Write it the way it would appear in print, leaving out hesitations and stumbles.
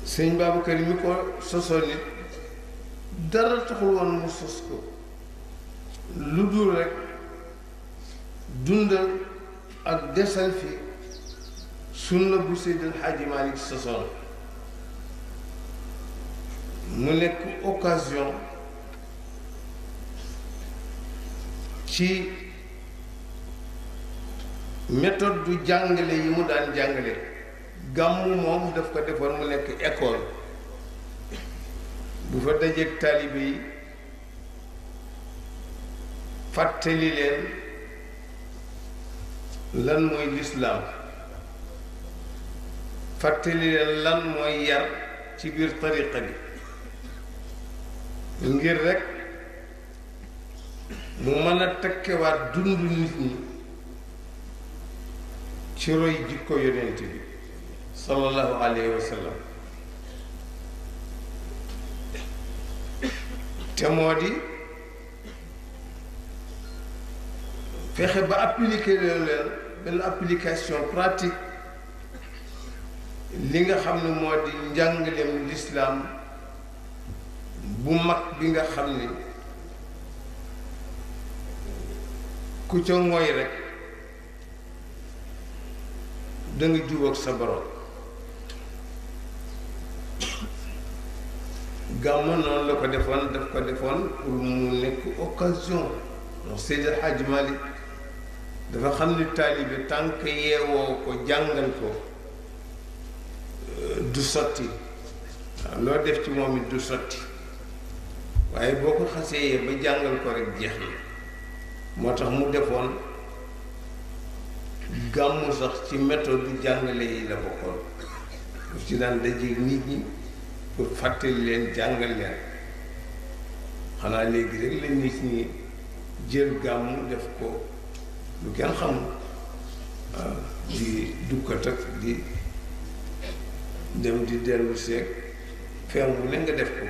sëñ Babacar mi ko sosoon nit dara taxul woon mu sos ko lu dul rekk dundal ak desal fi sunna bu Seydil Hadji Malick sosoon mu nekk occasion ci méthode du jàngale yi mu daan jàngale gàmmu moom daf ko defoon mu nekk école bu fa dajeek taalibe yi fàttali leen lan mooy lislaam fàttali leen lan mooy yar ci biir tariqa bi ngir rekk mu mën a tekkewaat dundu nit ñi ci roy jikko yonent bi sallallahu alayhi wa sallam te moo di fexe ba appliquer leen benn application pratique li nga xam ne moo di njàngaleem lislaam bu mag bi nga xam ni ku ca mooy rekk danga jubóog sa borom gàmmu noonu la ko defoon daf ko defoon pour mu nekk occasion donc Seydi Hadji Malick dafa xam ni taalibe tànk yeewoo ko jàngal ko du sotti waaw loo def ci moom it du sotti waaye boo ko xasee yee ba jàngal ko rekk jeex na moo tax mu defoon gàmmu sax ci méthode du jàngale yi la bokkoon daf ci daan dajeeg nit ñi pour fàttali leen jàngal leen xanaa léegi rek la nit ñi jël gàmmu def ko lu kenn xamul waaw di dukkat ak di dem di dellu seeg feew mu ne nga def ko